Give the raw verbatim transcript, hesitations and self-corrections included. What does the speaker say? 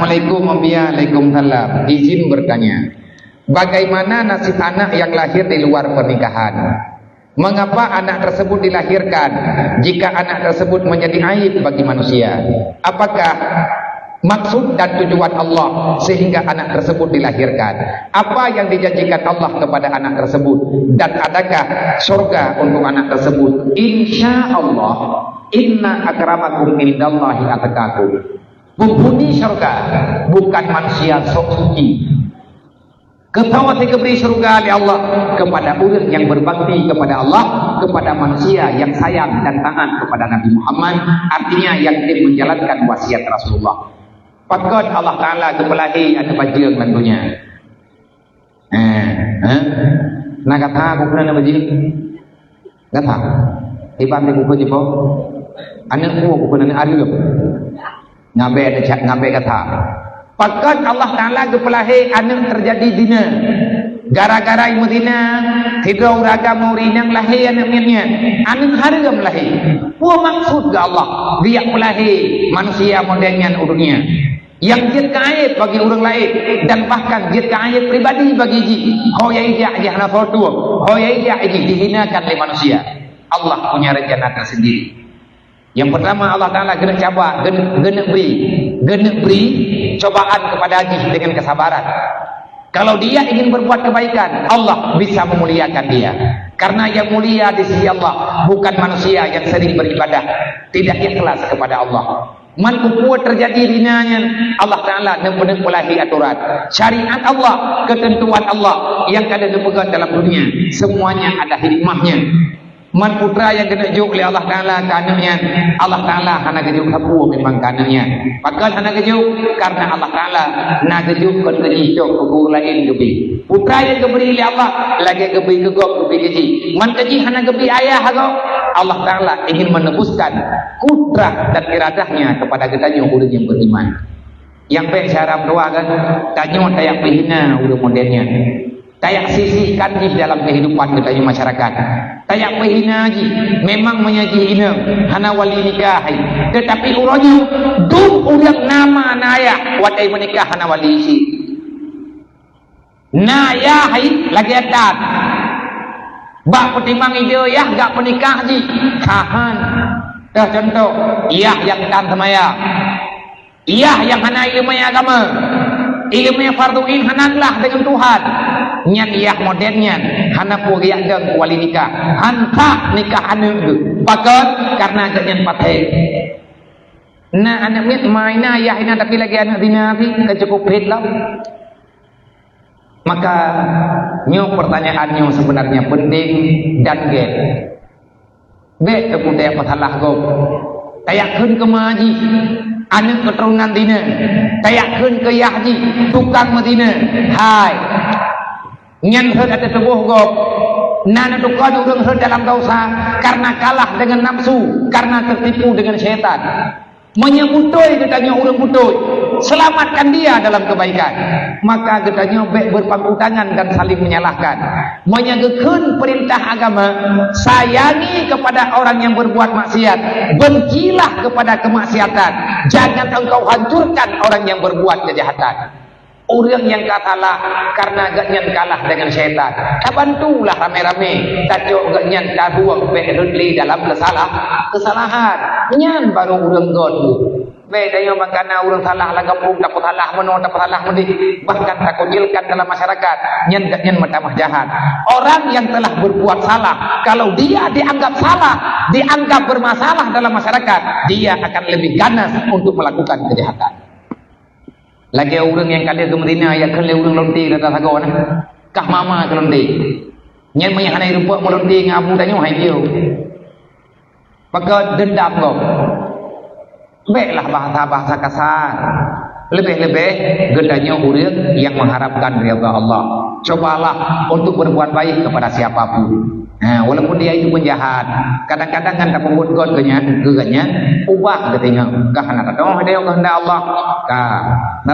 Assalamualaikum, Om Bia. Waalaikumsalam. Izin bertanya, bagaimana nasib anak yang lahir di luar pernikahan? Mengapa anak tersebut dilahirkan jika anak tersebut menjadi aib bagi manusia? Apakah maksud dan tujuan Allah sehingga anak tersebut dilahirkan? Apa yang dijanjikan Allah kepada anak tersebut? Dan adakah surga untuk anak tersebut? Insya Allah, inna akramakum indallahi atqakum. Penghuni syurga bukan manusia sok suci. Keutama geubri syurga lé Allah kepada ureuëng yang berbakti kepada Allah, kepada manusia yang sayang dan taat kepada Nabi Muhammad, artinya yang ingin menjalankan wasiat Rasulullah. Pakon Allah Taala geupeulahé aneuk bajeueng lam dunia. Eh, eh? Na gata bukon aneuk bajeueng? Gata. Iban di bukon jipo. Aneuk ku bukon aneuk areuem. Ngabe aneuk cak, ngabe gata. Pakon Allah Taala geupeulahé aneuk teujadi zina. Gara-gara meuzina, sidroe ureuëng agam ureuëng inong lahé aneuk miet nyan. Aneuk hareuem lahé. Peue maksud geuh Allah geujak peulahé manusia model nyan u dunia? Nyang jeuet keu aib bagi ureuëng laén dan bahkan jeuet keu aib pribadi bagi jih. Ho ya ijak jih hana soe tueng, ho ya ijak jih dihinakan lé manusia. Allah punya rencana tersendiri. Yang pertama, Allah Taala geuneuk caba, geuneuk, geuneuk bri, geuneuk bri cobaan kepada jih dengan kesabaran. Kalau dia ingin berbuat kebaikan, Allah bisa memuliakan dia. Karena yang mulia di sisi Allah bukan manusia yang sering beribadah, tidak ikhlas kepada Allah. Man peue teujadi dina nyan, Allah Taala neupeuneuk peulahé atoran. Syariat Allah, keuteuntuan Allah nyang ka lheueh geupeugah dalam dunia, semuanya ada hikmahnya. Man putra nyang geuneuk jok lé Allah Taala keu aneuk nyan, Allah Taala hana geujok sapeue memang keu aneuk nyan. Pakon hana geujok? Karena Allah Taala na geujok kon keu jih, cok keu ureuëng laén geubri. Putra nyang geubri lé Allah, lagée geubri keu gob, geubri keu jih. Man keu jih hana geubri ayah gob, Allah Taala ingin menebuskan kudrah dan iradahnya kepada geutanyoe ureuëng nyang beriman. Nyang bék cara meutuah kan, tanyoe tajak peuhina ureuëng model nyan. Tajak sisihkan jih dalam kehidupan geutanyoe masyarakat. Tajak peuhina jih, memang meunyoe jih inong hana wali nikah hai. Tetapi uroe nyoe dum ureuëng nama na ayah watée meunikah hana wali isi. Na yah hai lagée tan. Bak peutimang ide yah gak peunikah jih. Tahan. Teuh contoh, yah nyang tan seumayang. Yah nyang hana ileumé agama. Ileumé fardhu ain hana glah deungon Tuhan. Nyan yah model nyan hana peue geujak dong wali nikah. Hantak nikah aneuk geuh. Pakon? Karena geuh nyan patéh. Na aneuk miet ma ina yah ina tapi lagée aneuk zina pih ka cukup phét lom. Maka nyoe pertanyaan nyoe sebenarnya penting dan gét. Bék teupeuteuka peusalah gob. Tajak kheun keu ma jih, aneuk keuturonan zina. Tajak kheun keu yah jih, tukang meuzina. Hai. Nyan rhot ateueh tuboh gob. Na neuteuka ureuëng rhot dalam desya karena kalah dengan nafsu, karena tertipu dengan syaitan. Meunyoe beutôi geutanyoe ureuëng beutôi, selamatkan dia dalam kebaikan, maka geutanyoe bék berpangku tangan dan saling menyalahkan. Meunyoe geukheun perintah agama, sayangi kepada orang yang berbuat maksiat, bencilah kepada kemaksiatan, jangan engkau hancurkan orang yang berbuat kejahatan. Ureuëng nyang ka salah karena geuhnyan kalah dengan syaitan. Tabantulah ramé-ramé, tacok geuhnyan tarueng bék rhot lé dalam keusalah-, keusalahan. Nyan baru ureuëng göt. Bék tanyoe meukareuna ureuëng salah lam gampông tapeusalah meunoe, tapeusalah meudéh, bahkan takucilkan dalam masyarakat. Nyan geuhnyan meutamah jahat. Orang yang telah berbuat salah, kalau dia dianggap salah, dianggap bermasalah dalam masyarakat, dia akan lebih ganas untuk melakukan kejahatan. Lagée ureuëng nyang ka lheueh geumeuzina, jak kheun lé ureuëng lonte rata sagoe na. Kah mama keu lonte. Nyan meunyo hana jirumpok meulonte ngon abu tanyoe hai piôh. Maka dendam gob. Béklah bahasa-bahasa kasar. Lebih-lebih geutanyoe ureuëng nyang mengharapkan ridha Allah. Cobalah untuk berbuat baik kepada siapa pun. Ha, walaupun dia itu penjahat, kadang-kadang kan tapeubuet göt keu nyan, keu geuhnyan, ubah geutanyoe. Ka hana tatu'oh lé keuheundak Allah. Ka.